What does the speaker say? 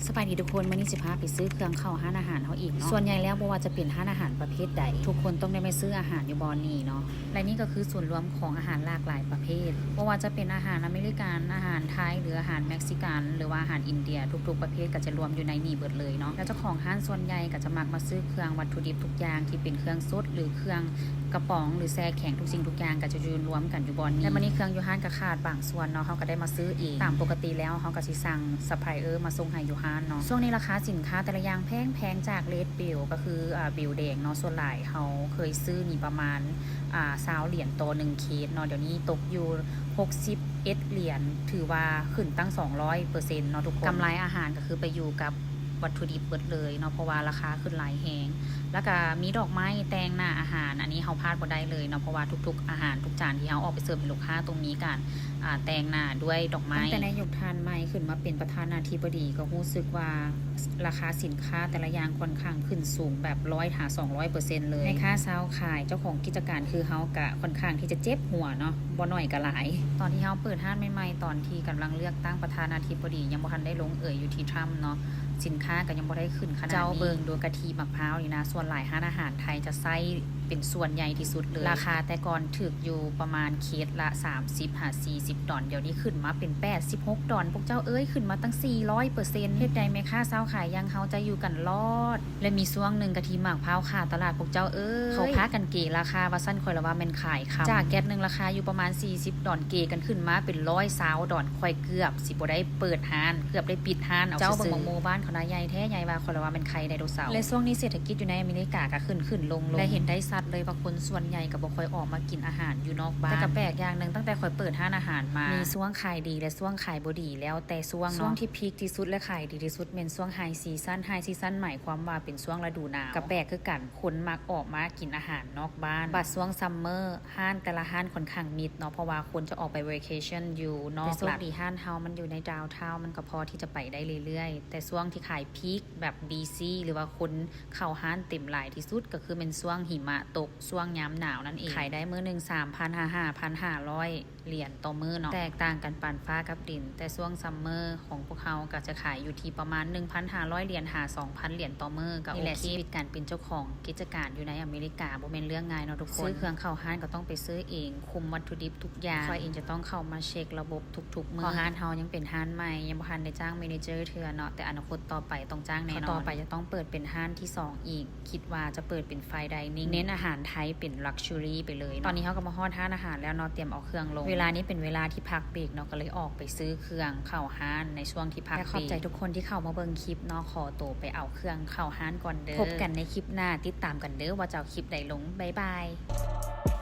ສະບາຍດີທຸກຄົນ, ມື້ນີ້ຊິພາໄປຊື້ເຄື່ອງເຂົ້າຮ້ານອາຫານເຮົາອີກເນາະ. ສ່ວນໃຫຍ່ແລ້ວບໍ່ວ່າຈະເປັນຮ້ານອາຫານປະເພດໃດ ທຸກຄົນຕ້ອງໄດ້ມາຊື້ອາຫານຢູ່ບ່ອນນີ້ເນາະ. ແລະນີ້ກໍຄືສູນລວມຂອງອາຫານຫຼາກຫຼາຍປະເພດ, ບໍ່ວ່າຈະເປັນອາຫານອາເມລິກັນ, ອາຫານໄທ ຫຼື ອາຫານເມັກຊິກັນ ຫຼືວ່າອາຫານອິນເດຍ, ທຸກໆປະເພດກໍຈະລວມຢູ່ໃນນີ້ເບິດເລີຍເນາະ. ແລະເຈົ້າຂອງຮ້ານສ່ວນໃຫຍ່ກໍຈະມັກມາຊື້ເຄື່ອງວັດຖຸດິບທຸກຢ່າງທີ່ເປັນເຄື່ອງສົດ ຫຼື ເຄື່ອງ ກະປ໋ອງ ຫຼື ແຊ່ແຂງ ທຸກສິ່ງທຸກຢ່າງກໍຈະຢູ່ລວມກັນຢູ່ບ່ອນນີ້. ແລະມື້ນີ້ເຄື່ອງຢູ່ຮ້ານກໍຂາດບາງສ່ວນເນາະ, ເຮົາກໍໄດ້ມາຊື້ເອງ. ຕາມປົກກະຕິແລ້ວເຮົາກໍຊິສັ່ງ supplier ມາສົ່ງໃຫ້ຢູ່ຮ້ານເນາະ. ຊ່ວງນີ້ລາຄາສິນຄ້າແຕ່ລະຢ່າງແພງໆ ຈາກເຣດບິວ ກໍຄື ອາ ບິວແດງເນາະ, ສ່ວນຫຼາຍເຮົາເຄີຍຊື້ນີ້ປະມານ ອາ ຊາວຫຼຽນຕໍ່ໜຶ່ງເຄດເນາະ, ດຽວນີ້ຕົກຢູ່ຫົກສິບເອັດຫຼຽນ, ຖືວ່າຂຶ້ນຕັ້ງສອງຮ້ອຍເປີເຊັນເນາະທຸກຄົນ. ກຳໄລອາຫານກໍຄືໄປຢູ່ກັບ ວັດຖຸດິບເບິດເລີຍເນາະ, ເພາະວ່າລາຄາຂຶ້ນຫຼາຍແຮງ. ແລ້ວກະມີດອກໄມ້ແຕ່ງໜ້າອາຫານ, ອັນນີ້ເຮົາພາດບໍ່ໄດ້ເລີຍເນາະ, ເພາະວ່າທຸກໆອາຫານ ທຸກຈານທີ່ເຮົາອອກໄປເສີບໃຫ້ລູກຄ້າຕ້ອງມີການ ອາ ແຕ່ງໜ້າດ້ວຍດອກໄມ້. ຕັ້ງແຕ່ນາຍົກທ່ານໃໝ່ຂຶ້ນມາເປັນປະທານາທິບໍດີ ກໍຮູ້ສຶກວ່າລາຄາສິນຄ້າແຕ່ລະຢ່າງຂ້ອນຂ້າງຂຶ້ນສູງແບບຮ້ອຍຫາສອງຮ້ອຍເປີເຊັນເລີຍ. ແມ່ຄ້າຊາວຂາຍ ເຈົ້າຂອງກິດຈະການຄືເຮົາກະຂ້ອນຂ້າງທີ່ຈະເຈັບຫົວເນາະ, ບໍ່ໜ້ອຍກະຫຼາຍ. ຕອນທີ່ເຮົາເປີດຮ້ານໃໝ່ໆ ຕອນທີ່ກຳລັງເລືອກຕັ້ງປະທານາທິບໍດີ ຍັງບໍ່ທັນໄດ້ລົງເອີຍຢູ່ທີ່ທຣຳເນາະ, ສິນຄ້າກໍຍັງບໍ່ໄດ້ຂຶ້ນຂະໜາດນີ້. ເຈົ້າເບິ່ງດູກະທິໝາກພ້າວນີ້ນະ, ສ່ວນຫຼາຍຮ້ານອາຫານໄທຈະໃຊ້ເປັນສ່ວນໃຫຍ່ທີ່ສຸດເລີຍ. ລາຄາແຕ່ກ່ອນຖືກຢູ່ປະມານເຄດລະສາມສິບຫາສີ່ສິບດອນ, ດຽວນີ້ຂຶ້ນມາເປັນແປດສິບຫົກດອນ. ພວກເຈົ້າເອີຍ, ຂຶ້ນມາຕັ້ງສີ່ຮ້ອຍເປີເຊັນ. ເຮັດໃດແມ່ຄ້າຊາວຂາຍຢ່າງເຮົາຈະຢູ່ກັນລອດ? ແລະມີຊ່ວງໜຶ່ງກະທິໝາກພ້າວຂາດຕະຫຼາດ ພວກເຈົ້າເອີຍ, ເຂົາພາກັນເກລາຄາວ່າຊັ້ນ, ຂ້ອຍລະວ່າແມ່ນຂາຍຄຳ. ຈາກແກັດໜຶ່ງລາຄາຢູ່ປະມານສີ່ສິບດອນ, ເກກັນຂຶ້ນມາເປັນຮ້ອຍຊາວດອນ, ຂ້ອຍເກືອບຊິບໍ່ໄດ້ເປີດຮ້ານ, ເກືອບໄດ້ປິດຮ້ານເອົາຊື່ໆ. ເຈົ້າເບິ່ງໝາກໂມບ້ານເຂົານະ, ໃຫຍ່ແທ້ໃຫຍ່ວ່າ, ຂ້ອຍລະວ່າແມ່ນໄຂ່ໄດໂນເສົາ. ແລະຊ່ວງນີ້ເສດຖະກິດຢູ່ໃນອາເມລິກາກໍຂຶ້ນໆລົງໆ, ແລະເຫັນໄດ້ຊັດເລີຍວ່າຄົນສ່ວນໃຫຍ່ກໍບໍ່ຄ່ອຍອອກມາກິນອາຫານຢູ່ນອກບ້ານ. ແຕ່ກໍແປກຢ່າງໜຶ່ງ, ຕັ້ງແຕ່ຂ້ອຍເປີດຮ້ານອາຫານມາ, ມີຊ່ວງຂາຍດີ ແລະຊ່ວງຂາຍບໍ່ດີ, ແລ້ວແຕ່ຊ່ວງເນາະ. ຊ່ວງທີ່ພີກທີ່ສຸດ ແລະຂາຍດີທີ່ສຸດແມ່ນຊ່ວງ high season. High season ໝາຍຄວາມວ່າເປັນຊ່ວງລະດູໜາວ, ກໍແປກຄືກັນ, ຄົນມັກອອກມາກິນອາຫານນອກບ້ານ. ບັດຊ່ວງ summer ຮ້ານແຕ່ລະຮ້ານຂ້ອນຂ້າງມິດເນາະ, ເພາະວ່າຄົນຈະອອກໄປ vacation ຢູ່ນອກລັດ. ແຕ່ໂຊກດີຮ້ານເຮົາມັນຢູ່ໃນ downtown, ມັນກໍພໍທີ່ຈະໄປໄດ້ເລື້ອຍໆ. ແຕ່ຊ່ວງທີ່ຂາຍພີກແບບ busy ຫຼືວ່າຄົນເຂົ້າຮ້ານເຕັມຫຼາຍທີ່ສຸດ ກໍຄືແມ່ນຊ່ວງຫິມະຕົກ, ຊ່ວງຍາມໜາວນັ້ນເອງ. ຂາຍໄດ້ມື້ໜຶ່ງສາມພັນຫາຫ້າພັນຫ້າຮ້ອຍ ຫຼຽນຕໍ່ມື້ເນາະ, ແຕກຕ່າງກັນປານຟ້າກັບດິນ. ແຕ່ຊ່ວງ summer ຂອງພວກເຮົາກໍຈະຂາຍຢູ່ທີ່ປະມານໜຶ່ງພັນຫ້າຮ້ອຍຫຼຽນຫາສອງພັນຫຼຽນຕໍ່ມື້, ກໍໂອເຄ. ນີ້ແຫຼະຊີວິດການເປັນເຈົ້າຂອງກິດຈະການຢູ່ໃນອາເມລິກາ ບໍ່ແມ່ນເລື່ອງງ່າຍເນາະທຸກຄົນ. ຊື້ເຄື່ອງເຂົ້າຮ້ານກໍຕ້ອງໄປຊື້ເອງ, ຄຸມວັດຖຸດິບທຸກຢ່າງ. ຂ້ອຍເອງຈະຕ້ອງເຂົ້າມາເຊັກລະບົບທຸກໆມື້, ເພາະຮ້ານເຮົາຍັງເປັນຮ້ານໃໝ່, ຍັງບໍ່ທັນໄດ້ຈ້າງ manager ເທື່ອເນາະ, ແຕ່ອະນາຄົດຕໍ່ໄປຕ້ອງຈ້າງແນ່ນອນ. ຕໍ່ໄປຈະຕ້ອງເປີດເປັນຮ້ານທີສອງອີກ, ຄິດວ່າຈະເປີດເປັນ fine dining, ເນັ້ນອາຫານໄທເປັນ luxury ໄປເລີຍເນາະ. ຕອນນີ້ເຮົາກໍມາຮອດຮ້ານອາຫານແລ້ວເນາະ, ຕຽມເອົາເຄື່ອງລົງ. ເວລານີ້ເປັນເວລາທີ່ພັກເບຣກເນາະ, ກໍເລີຍອອກໄປຊື້ເຄື່ອງເຂົ້າຮ້ານໃນຊ່ວງທີ່ພັກເບຣກ. ແລະຂອບໃຈທຸກຄົນທີ່ເຂົ້າມາເບິ່ງຄລິບເນາະ, ຂໍໂຕໄປເອົາເຄື່ອງເຂົ້າຮ້ານກ່ອນເດີ. ພົບກັນໃນຄລິບໜ້າ, ຕິດຕາມກັນເດີວ່າຈະເອົາຄລິບໃດລົງ. ບາຍບາຍ.